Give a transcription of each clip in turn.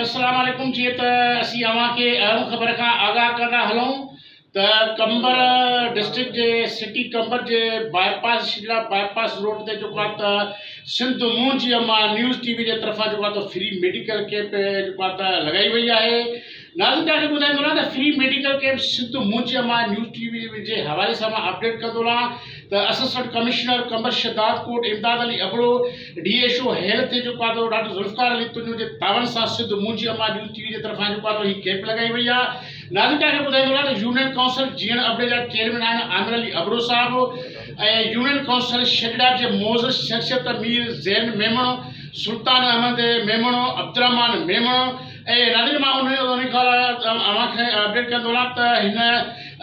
السلام عليڪم جيئن ته اسين اوهان کي اهم خبر کان آگاهه ڪندا هلون ته قمبر ڊسٽرڪٽ جي سٽي قمبر جي باء پاس شيلا باء پاس روڊ تي جيڪو آهي ته سنڌ منهنجي امان نيوز ٽي وي جي طرفان جيڪو آهي ته فري ميڊيڪل ڪيمپ جيڪو آهي ته لڳائي وئي آهي ناظرين توهان کي ٻڌائيندو رهان ته فري ميڊيڪل ڪيمپ سنڌ منهنجي امان نيوز ٽي وي جي حوالي سان مان اپڊيٽ ڪندو رهان ته assistant commissioner Qambar Shahdadkot Imdad Ali Abro D H O health جيڪو آهي ته ڊاڪٽر ذوالفقار علي تنيو جي تعاون سان سنڌ منهنجي امان نيوز ٽي وي جي طرفان جيڪو آهي ته هي ڪيمپ لڳائي وئي آهي ناظرين توهان کي ٻڌائيندو رهان ته يونين ڪائونسل جيئڻ ابڙي جا چيئرمين آهن عامر علي ابڙو صاحب ۽ يونين ڪائونسل شيڊڙا جي معزز شخصيت مير زين ميمڻ، سلطان احمد ميمڻ، عبدالرحمان ميمڻ ۽ ناظرين مان ان کان علاوه اوهان کي اپڊيٽ ڪندو رهان ته هن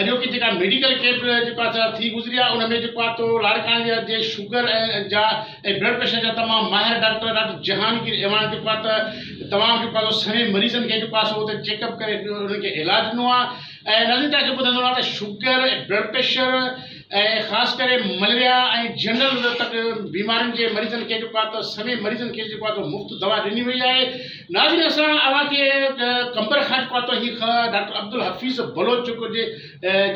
اڄوڪي جيڪا ميڊيڪل ڪيمپ جيڪا ٿي گذري آهي ان ۾ جيڪو آهي تو لاڙڪاڻي جي شگر جا ۽ بلڊ پريشر جا تمام ماهر ڊاڪٽر ڊاڪٽر جهانگير اعواڻ جيڪو آهي ته تمام جيڪو آهي سوين مريضن کي جيڪو آهي سو اتي چيڪ اپ ڪري انهن کي علاج ڏنو آهي ۽ ناظرين توهان کي ٻڌندو رهان ته شگر ۽ بلڊ پريشر ۽ خاص ڪري مليريا ۽ جنرل تڪ بيمارين جي مريضن کي جيڪو آهي ته سوين مريضن کي جيڪو آهي ته مفت دوا ڏني وئي آهي ناظرين اسان اوهان کي قمبر کان جيڪو آهي ته هي ڊاڪٽر عبدالحفيظ بلوچ جيڪو جي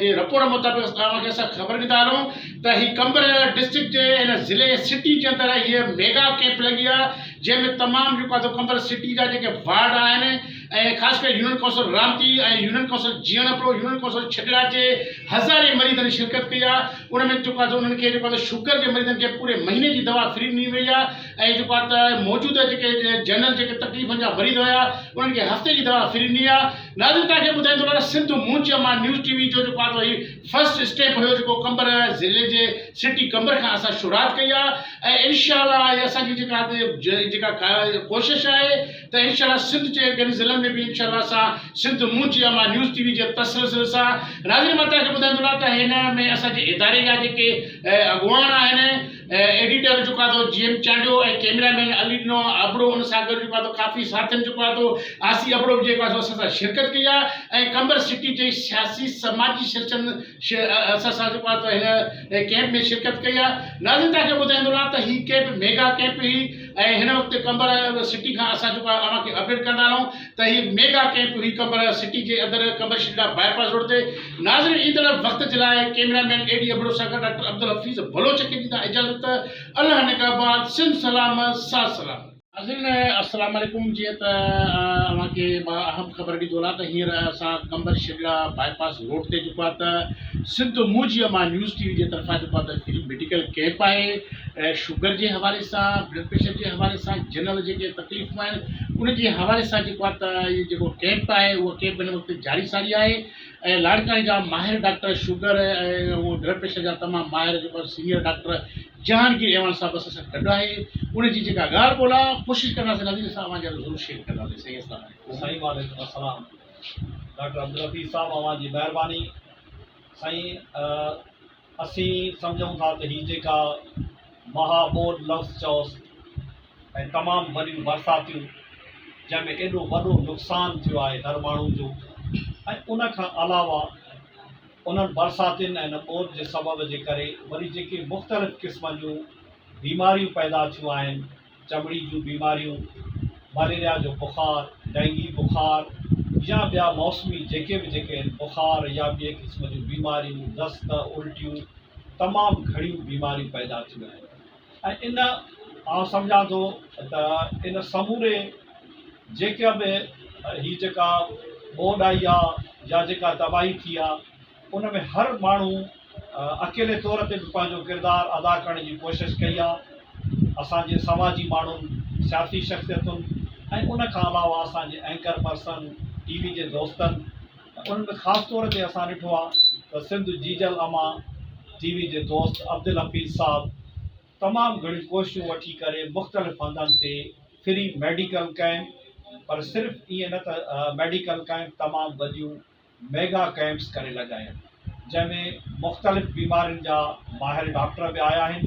جي رپورٽ مطابق اوهان کي اسان خبر ڏيندا هلون ته هي قمبر ڊسٽرڪٽ جي هن ضلعي سٽي جي اندر هي ميگا ڪيمپ لڳي آهي جنهن ۾ تمام جيڪو آهي سو قمبر سٽي جا جيڪي وارڊ آهن ۽ خاص ڪري union council Ramti ۽ union council Jean Abro union council Chhadra جي هزارين مريضن شرڪت ڪئي آهي ان ۾ جيڪو آهي سو انهن کي جيڪو آهي شگر جي مريضن کي پوري مهيني جي دوا فري ڏني وئي آهي ۽ جيڪو آهي ته موجوده جيڪي جنرل جيڪي تڪليفن جا مريض هيا انهن کي هفتي جي دوا فري ڏني آهي ناظرين توهان کي ٻڌائيندو هلان ته سنڌ منهنجي امان نيوز ٽي وي جو جيڪو آهي هي فرسٽ اسٽيپ هيو جيڪو قمبر ضلعي جي سٽي قمبر کان اسان شروعات ڪئي آهي ۽ انشاء الله هي اسان جي جيڪا جيڪا ڪوشش آهي ته انشاء الله سنڌ جي ٻين ضلعن ۾ به انشاء الله اسان سنڌ منهنجي امان نيوز ٽي وي جي تسلسل سان ناظرين مان توهان کي ٻڌائيندو هلان ته هن ۾ اسان جي اداري جا جيڪي اڳواڻ آهن ايڊيٽر جيڪو آهي سو G M Chandio ۽ cameraman Ali Dino Abro ان سان گڏ جيڪو آهي سو ڪافي ساٿين جيڪو آهي سو آسي ابڙو به جيڪو آهي سو اسان سان شرڪت ڪئي آهي ۽ قمبر سٽي جي سياسي سماجي شخصين اسان سان جيڪو آهي سو هن ڪيمپ ۾ شرڪت ڪئي آهي ناظرين توهان کي ٻڌائيندو رهان ته هي ڪيمپ ميگا ڪيمپ هئي ۽ هن وقت قمبر سٽي کان اسان جيڪو آهي اوهان کي اپڊيٽ ڪندا رهون ته هي ميگا ڪيمپ هئي قمبر سٽي جي اندر قمبر شيلا باء پاس روڊ تي ناظرين ايندڙ وقت جي لاء ڪيمرا مين اي ڊي ابڙو سان گڏ ڊاڪٽر عبدالحفيظ بلوچ کي ڏيندا اجازت الله نگهبان سنڌ سلامت ساٿ سلامت. ناظرين السلام عليڪم جيئن ته اوهان کي مان اهم خبر ڏيندو هلان ته هينئر اسان قمبر شيلا باء پاس روڊ تي جيڪو آهي ته سنڌ منهنجي امان نيوز ٽي وي جي طرفان جيڪو آهي ته فري ميڊيڪل ڪيمپ آهي شگر جي حوالي سان بلڊ پريشر جي حوالي سان جنرل جيڪي تڪليفون آهن ان جي حوالي سان جيڪو آهي ته هي جيڪو ڪيمپ آهي اهو ڪيمپ هن وقت جاري ساري آهي ۽ لاڙڪاڻي جا ماهر ڊاڪٽر شگر ۽ بلڊ پريشر جا تمام ماهر جيڪو سينيئر ڊاڪٽر جهانگير اعواڻ صاحب اسان سان گڏ آهي ان جي جيڪا ڳالهه ٻولهه آهي ڪوشش ڪنداسين ناظرين اسان اوهان جي آڏو ضرور شيئر ڪنداسين سائين السلام عليڪم. سائين وعليڪم السلام ڊاڪٽر عبدالحفيظ صاحب اوهان جي مهرباني سائين اسين سمجهون ٿا ته هي جيڪا مها ٻوڏ لفظ چئوس ۽ تمام وڏيون برساتيون جنهن ۾ ايڏو وڏو نقصان ٿيو آهي هر ماڻهو جو ۽ ان کان علاوه انهن برساتين ۽ ان ٻوڏ جي سبب جي ڪري وري جيڪي مختلف قسمن جون بيماريون پيدا ٿيون آهن چمڙي جون بيماريون، مليريا جو بخار، ڊينگي بخار يا ٻيا موسمي جيڪي به جيڪي آهن بخار يا ٻئي قسم جون بيماريون، دست، الٽيون تمام گهڻيون بيماريون پيدا ٿيون آهن ۽ ان آئون سمجهان ٿو ته ان سموري جيڪا به هي جيڪا ٻوڏ آئي آهي يا جيڪا تباهي ٿي آهي ان ۾ هر ماڻهو اڪيلي طور تي به پنهنجو ڪردار ادا ڪرڻ جي ڪوشش ڪئي آهي. اسان جي سماجي ماڻهن، سياسي شخصيتن ۽ ان کان علاوه اسان جي اينڪر پرسن، ٽي وي جي دوستن ۽ انهن ۾ خاص طور تي اسان ڏٺو آهي ته سنڌ جيجل امان ٽي وي جي دوست عبدالحفيظ صاحب تمام گهڻيون ڪوششون وٺي ڪري مختلف هنڌن تي فري ميڊيڪل ڪئمپ پر صرف ائين نه ته ميڊيڪل ڪئمپ تمام وڏيون ميگا ڪئمپس ڪري لڳايا جنهن ۾ مختلف بيمارين جا ماهر ڊاڪٽر به آيا آهن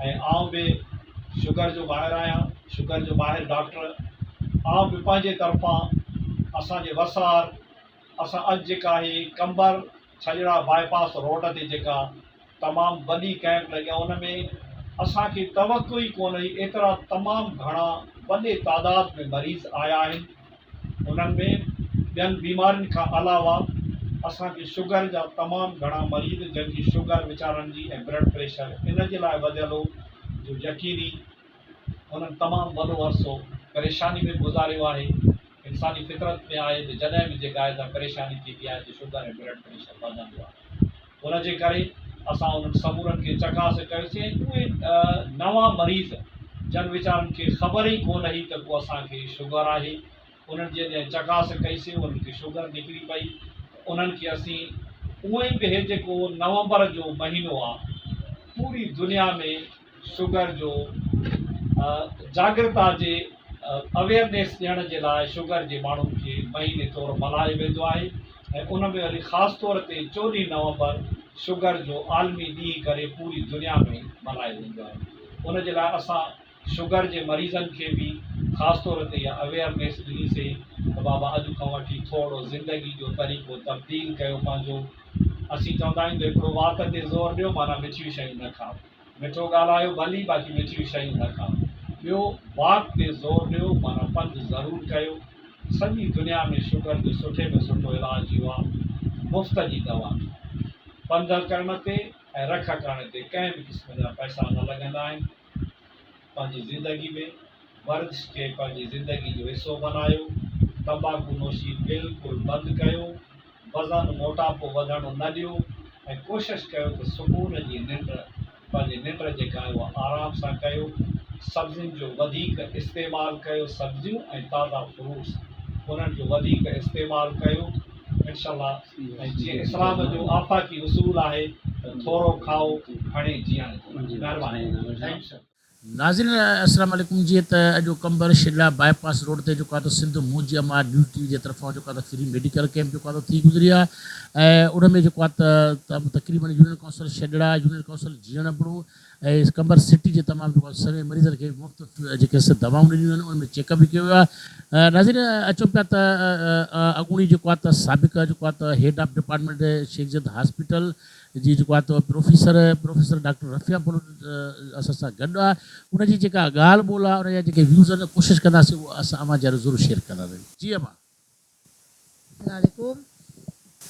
۽ آئون به شگر جو ماهر آهيان شگر جو ماهر ڊاڪٽر آئون به پنهنجي طرفان اسان جي وسار اسان اڄ جيڪا هي قمبر ڇڄڙا باء پاس روڊ تي جيڪا تمام وڏي ڪئمپ لڳي آهي ان ۾ اسان کي توقع ئي ڪونه هئي ايترا تمام گهڻا وڏي تعداد ۾ مريض آيا آهن. انهن ۾ ٻين بيمارين کان علاوه اسان کي شگر جا تمام گهڻا مريض جن جي شگر ويچارن جي ۽ بلڊ پريشر ان جي لاء وڌيل هو جو يقيني انهن تمام وڏو عرصو پريشاني ۾ گذاريو آهي. انساني فطرت ۾ آهي ته جڏهن به جيڪا آهي سا پريشاني ٿيندي آهي ته شگر ۽ بلڊ پريشر وڌندو آهي. ان جي ڪري اسان انهن سمورن کي چڪاس ڪيوسين ۽ اهي نوان مريض جن ويچارن کي خبر ئي ڪونه هئي ته ڪو اسان کي شگر آهي انهن جي جڏهن چڪاس ڪئي سين انهن کي شگر نڪري پئي ته انهن کي اسين اونئن به هي جيڪو نومبر جو مهينو آهي پوري دنيا ۾ شگر جو جاڳرتا جي اويئرنيس ڏيڻ جي لاء شگر جي ماڻهن کي مهيني طور ملهايو ويندو آهي ۽ ان ۾ وري خاص طور تي 14 نومبر شگر جو عالمي ڏينهن ڪري پوري دنيا ۾ ملهايو ويندو آهي. ان جي لاء اسان شگر جي مريضن کي به خاص طور تي اها اويئرنيس ڏني سي ته بابا اڄ کان وٺي ٿورڙو زندگي جو طريقو تبديل ڪيو پنهنجو. اسين چوندا آهيون ته هڪڙو وات تي زور ڏيو معنيٰ مٺيون شيون نه کائو. مٺو ڳالهايو ڀلي باقي مٺيون شيون نه کائو. ٻيو واڪ تي زور ڏيو معنيٰ پنڌ ضرور ڪيو. سڄي دنيا ۾ شگر جو سٺي ۾ سٺو علاج اهو آ مفت جي دوا کائو. پنڌ ڪرڻ تي ۽ رک ڪرڻ تي ڪنهن به قسم جا پئسا نه لڳندا آهن. پنهنجي زندگي ۾ ورزش کي پنهنجي زندگي جو حصو بنايو. تمباڪو نوشي بلڪل بند ڪيو. وزن موٽاپو وڌڻ نه ڏيو ۽ ڪوشش ڪيو ته سڪون جي ننڊ پنهنجي ننڊ جيڪا آهي اها آرام سان ڪيو. سبزين جو وڌيڪ استعمال ڪيو سبزيون ۽ تازا فروٽس انهن جو وڌيڪ استعمال ڪيو انشاء الله ۽ جيئن اسلام جو آفاقي اصول آهي ته ٿورو کائو گهڻي جيئڻ جي مهرباني. Thank you sir. ناظرين السلام عليڪم جيئن ته اڄ قمبر شيلا باء پاس روڊ تي جيڪو آهي ته سنڌ منهنجي امان نيوز ٽي وي جي طرفان جيڪو آهي ته فري ميڊيڪل ڪيمپ جيڪو آهي ته ٿي گذري آهي ۽ ان ۾ جيڪو آهي ته تقريبن union council Shedra union council Jeean Abro ۽ Qambar city جي تمام جيڪو آهي سوين مريضن کي مفت جيڪي سي دوائون ڏنيون ويون آهن ان ۾ چيڪ اپ به ڪيو ويو آهي ناظرين اچون پيا ته اڳوڻي جيڪو آهي ته سابقه جيڪو آهي ته head of department Sheikh Zayed hospital جي جيڪو آهي ته professor professor doctor Rafi Baloch اسان سان گڏ آهي ان جي جيڪا ڳالهه ٻولهه آهي ان جا جيڪي ويوز آهن ڪوشش ڪنداسين اهو اسان اوهان جي آڏو ضرور شيئر ڪنداسين جي امان. السلام عليڪم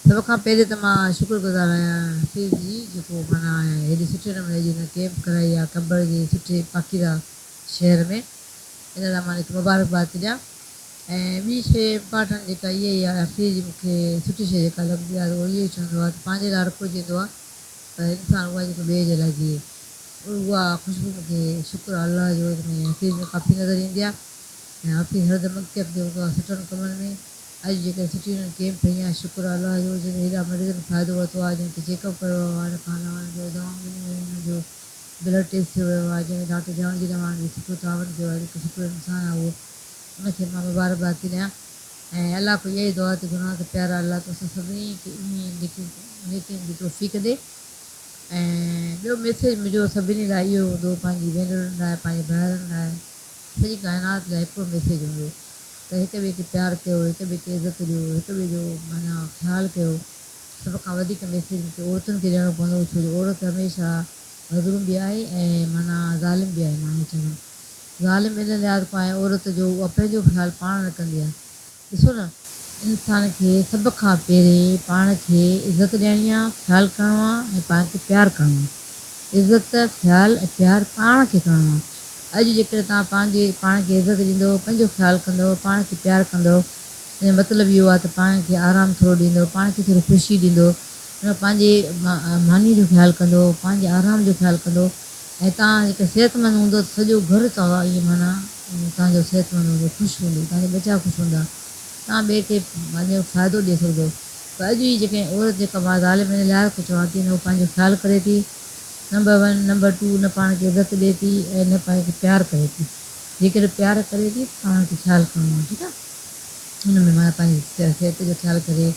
سڀ کان پهرين ته مان شڪر گذار آهيان حفيظ جي جيڪو معنيٰ هيڏي سٺي نموني اڄ هن ڪيمپ ڪرائي آهي قمبر جي سٺي پاڪيزه شهر ۾ ان لاء مان هن کي مبارڪباد ٿي ڏيان ۽ ٻي شيء امپارٽنٽ جيڪا اها ئي آهي حفيظ جي مون کي سٺي شيء جيڪا لڳندي آهي اهو اهو ئي چوندو آهي ته پنهنجي لاء هر ڪو جيئندو آهي پر انسان اها جيڪو ٻئي جي لاء جيئي اها خوشبو مون کي شڪر آهي الله جو ته حفيظ ۾ ڪافي نظر ايندي آهي ۽ حفيظ هردم اڳتي اڳتي هوندو آهي سٺن ڪمن ۾ اڄ جيڪڏهن سٺي انهن ڪيمپ هنئي آهي شڪر آهي الله جو جنهن ۾ هيڏا مريضن فائدو ورتو آهي جن کي چيڪ اپ ڪيو ويو آهي ان کان علاوه انهن جو دوائون ڏنيون ويون انهن جو بلڊ ٽيسٽ ٿيو ويو آهي جنهن ۾ ڊاڪٽر جهان جي نواڻ به سٺو تعاون ڪيو آهي جيڪو سٺو انسان آهي اهو ان کي مان مبارڪباد ٿي ڏيان ۽ الله کان اها ئي دعا ٿي گهران ته پيارا الله تون اسان سڀني کي انهي نيڪين جي توفيق ڏي ۽ ٻيو ميسيج منهنجو سڀني لاء اهو هوندو پنهنجي ڀينرن لاء پنهنجي ڀائرن لاء سڄي ڪائنات لاء هڪڙو ميسيج هوندو ته هڪ ٻئي کي پيار ڪيو هڪ ٻئي کي عزت ڏيو هڪ ٻئي جو معنيٰ خيال ڪيو سڀ کان وڌيڪ ميسيج مون کي عورتن کي ڏيڻو پوندو ڇو جو عورت هميشه مظلوم به آهي ۽ معنيٰ ظالم به آهي مان ائين چوندم ظالم ان لحاظ کان آهي عورت جو اها پنهنجو خيال پاڻ نه ڪندي آهي ڏسو نه انسان کي سڀ کان پهرين پاڻ کي عزت ڏيڻي آهي خيال ڪرڻو آهي ۽ پاڻ کي پيار ڪرڻو آهي عزت خيال ۽ پيار پاڻ کي ڪرڻو آهي اڄ جيڪڏهن توهان پنهنجي پاڻ کي عزت ڏيندو پنهنجو خيال ڪندو پاڻ کي پيار ڪندو ان جو مطلب اهو آهي ته پاڻ کي آرام ٿورو ڏيندو پاڻ کي ٿوري خوشي ڏيندو پنهنجي ماني جو خيال ڪندو پنهنجي آرام جو خيال ڪندو ۽ توهان جيڪڏهن صحتمند هوندو ته سڄو گهر توهان ائين معنيٰ توهان جو صحتمند هوندو، خوش هوندو، توهان جا ٻچا خوش هوندا، توهان ٻئي کي پنهنجو فائدو ڏئي سگهندو. پر اڄ جي جيڪڏهن عورت جيڪا مان ظالم ان لحاظ کان چوان ٿي نه هو پنهنجو خيال ڪري ٿي نمبر ون، نمبر ٽو نه پاڻ کي عزت ڏئي ٿي ۽ نه پاڻ کي پيار ڪري ٿي. جيڪڏهن پيار ڪري ٿي ته پاڻ کي خيال ڪرڻو آهي ٺيڪ آهي. ان ۾ معنيٰ پنهنجي صحت جو خيال ڪري،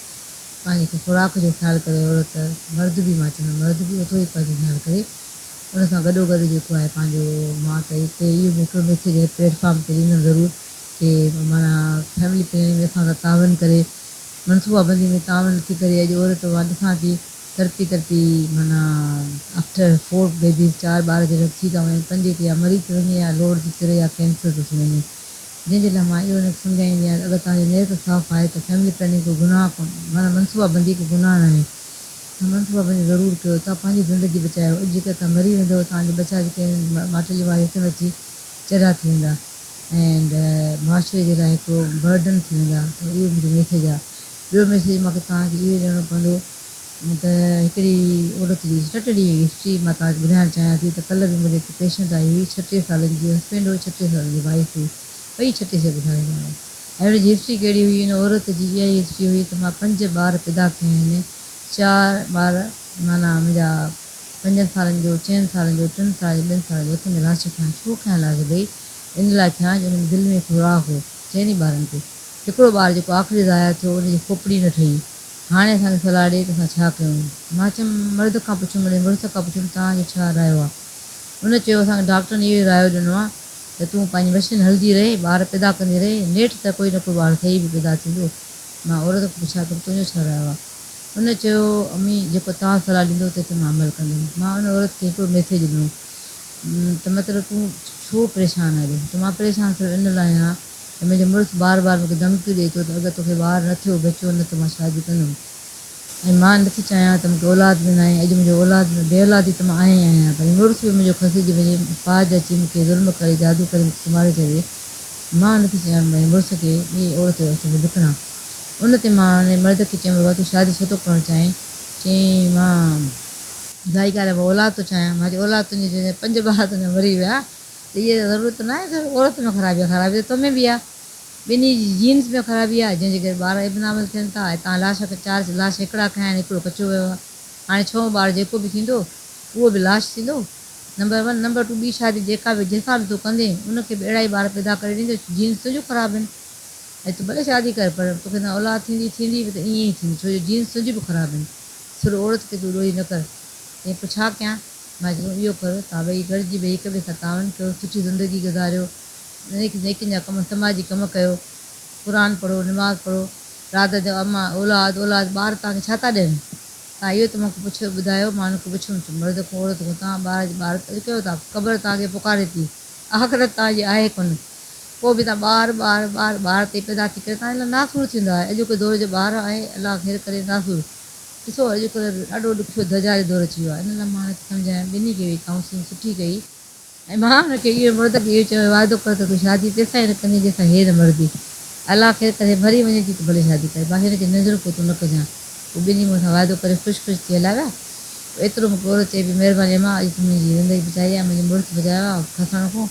پنهنجي خوراڪ جو خيال ڪري عورت، مرد به مان چوندم مرد به اوترو ئي پنهنجو خيال ڪري. ان سان گڏو گڏ جيڪو آهي پنهنجو مان ته هتي اهو به هڪڙو ميسيج هن پليٽ فارم تي ڏيندم ضرور ڪي معنيٰ فيملي پلاننگ ۾ اسان سان تعاون ڪري منصوبا بندي ۾ تعاون نٿي ڪري اڄ عورت مان ڏسان ٿي تڙپي تڙپي معنيٰ آفٽر فور بيبيز چار ٻار جڏهن ٿي ٿا وڃن پنجين تي يا مري ٿي وڃي يا لوڙ ٿي چڙهي يا ڪينسر ٿو ٿي وڃي. جنهن جي لاء مان اهو هن کي سمجهائيندي آهيان ته اگر توهان جو نيت صاف آهي ته فيملي پلاننگ ڪو گناهه ڪونهي معنيٰ منصوبا بندي ڪو گناهه ناهي. توهان منصوبا بندي ضرور ڪيو توهان پنهنجي زندگي بچايو اڄ جيڪڏهن توهان مري ويندؤ توهان جا ٻچا جيڪي آهن ماٽيلي واري هٿ ۾ اچي چريا ٿي ويندا اينڊ معاشري جي لاء هڪڙو برڊن ٿي ويندا ته اهو منهنجو ميسيج آهي. ٻيو ميسيج مونکي توهان کي اهو ڏيڻو پوندو ته هڪڙي عورت جي ٽه ڏينهن جي هسٽري مان توهان کي ٻڌائڻ چاهيان ٿي ته ڪلهه به منهنجي هڪ پيشنٽ آئي هئي 36 سالن جي هسبينڊ هو 36 سالن جي وائيف هئي ٻئي 36 سالن جا هئا ۽ ان جي هسٽري ڪهڙي هئي ان عورت جي اها ئي هسٽري هئي ته مان پنج ٻار پيدا ڪيا آهن چار ٻار معنيٰ منهنجا پنجن سالن جو چئن سالن جو ٽن سالن جو ٻن سالن جو هٿ ۾ لاش کنيا ڇو کنيا لاش ڀئي ان لاء کنيا جو انهن دل ۾ هڪڙو راهه هو چئني ٻارن کي هڪڙو ٻار جيڪو آخري ضايع ٿيو ان جي کوپڙي نه ٺهي. هاڻي اسان کي صلاح ڏي ته اسان ڇا ڪيون؟ مان چيم، مرد کان پڇيم، مڙئي مڙس کان پڇيم، توهان جو ڇا رايو آ؟ ان چيو، اسان کي ڊاڪٽرن اهو ئي رايو ڏنو آ ته تون پنهنجي مشين هلندي رهي، ٻار پيدا ڪندي رهي، نيٺ ته ڪوئي نه ڪوئي ٻار صحيح به پيدا ٿيندو. مان عورت کان پڇيا ته تنهنجو ڇا رايو آ؟ ان چيو، امي، جيڪو توهان صلاح ڏيندو تنهن تي مان عمل ڪندم. مان ان عورت کي هڪڙو ميسيج ڏنو ته مطلب تون ڇو پريشان آهين؟ ته مان پريشان صرف ان لاء آهيان ته منهنجو مڙس بار بار مون کي ڌمڪيون ڏئي ٿو ته اگر توکي ٻار نه ٿيو ٻچو نه ته مان شادي ڪندم ۽ مان نٿي چاهيان ته مون کي اولاد به ناهي اڄ منهنجو اولاد به بي اولادي ته مان آهيان ئي آهيان پر هي مڙس به منهنجو کسجي وڃي پاج اچي مون کي ظلم ڪري جادو ڪري مون کي سمهاري ڇڏي مان نٿي چاهيان پنهنجي مڙس کي ٻي عورت جي هٿ ۾ وڪڻان ان تي مان ان مرد کي چيم بابا تون شادي ڇو ٿو ڪرڻ چاهين چيائين مان ظاهري ڳالهه آهي مان اولاد ٿو چاهيان مان چيو اولاد تنهنجي جڏهن پنج ٻار تنهنجا مري ويا ته اها ضرورت ناهي ته عورت ۾ خرابي آهي، خرابي ته تو ۾ به آهي، ٻنهي جي جينز ۾ خرابي آهي، جنهن جي ڪري ٻار ائبنارمل ٿين ٿا ۽ تان لاش چار لاش هڪڙا کنيا آهن، هڪڙو ڪچو ويو آهي، هاڻي ڇهون ٻار جيڪو به ٿيندو اهو به لاش ٿيندو، نمبر ون، نمبر ٽو ٻي شادي جيڪا به جنهن سان به تون ڪندين ان کي به اهڙا ئي ٻار پيدا ڪري ڏيندو، جينز تنهنجون خراب آهن ۽ تون ڀلي شادي ڪر پر توکي نه اولاد ٿيندي، ٿيندي به ته ائين ئي ٿيندي ڇو جو جينز تنهنجون به خراب آهن، صرف عورت کي تون ڏوهي نه ڪر، چيائين پوء ڇا ڪيان؟ مان چيو اهو ڪر، توهان ٻئي گڏجي ٻئي هڪ ٻئي سان تعاون ڪيو، سٺي زندگي گذاريو، نيڪ نيڪين جا ڪم، سماجي ڪم ڪيو، قرآن پڙهو، نماز پڙهو، رات جو اما، اولاد، اولاد، ٻار توهان کي ڇا ٿا ڏين؟ توهان اهو ته مون کي پڇيو ٻڌايو، مان ان کي پڇيم ته مرد کان عورت کان توهان ٻار ٻار ته ڪيو ٿا، قبر توهان کي پڪاري ٿي، آخرت توهان جي آهي ڪونه، پوء به توهان ٻار ٻار ٻار ٻار تي پيدا ٿي ڪري توهان جي لاء ناسور ٿيندو آهي، اڄوڪي دور جو ٻار آهي، الله خير ڪري ناسور. ڏسو اڄڪلهه ڏاڍو ڏکيو دجال جو دور اچي ويو آهي ان لاء مان هن کي سمجهايم ٻنهي کي ويهي ڪائونسلنگ سٺي ڪئي ۽ مان هن کي اهو مرد کي اهو چيو واعدو ڪر ته تون شادي تيسائين نه ڪندين جيسان هيء نه مرندي الله خير ڪري مري وڃي ٿي ته ڀلي شادي ڪري باقي هن کي نظر ڪو تون نه ڪجان پوء ٻنهي مون سان واعدو ڪري خوش خوش ٿي هليا ويا پوء ايترو مون کي عورت چئي پئي مهرباني امان اڄ تون منهنجي زندگي بچائي آهي منهنجو مڙس بچايو آهي کسڻ کان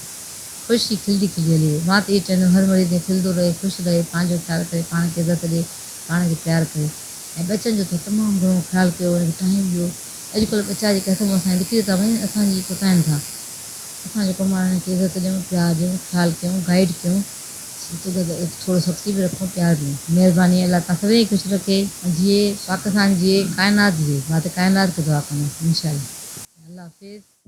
خوش ٿي کلندي کلندي هلي وئي مان ته اهو چوندم هر مريض ائين کلندو رهي خوش رهي پنهنجو خيال ڪري پاڻ کي عزت ڏي پاڻ کي پيار ڪري ۽ ٻچن جو ته تمام گهڻو خيال ڪيو انهن کي ٽائيم ڏيو اڄڪلهه ٻچا جيڪي هٿ مان اسان جي نڪري ٿا وڃن اسان جي ڪتائن ٿا اسان جو ڪم آهي انهن کي عزت ڏيون پيار ڏيون خيال ڪيون گائيڊ ڪيون ٿورو سختي به رکون پيار به ڏيون مهرباني الله توهان سڀني کي خوش رکي جيئي پاڪستان جيئي ڪائنات جيئي مان ته ڪائنات کي دعا ڪندس انشاء الله الله حافظ.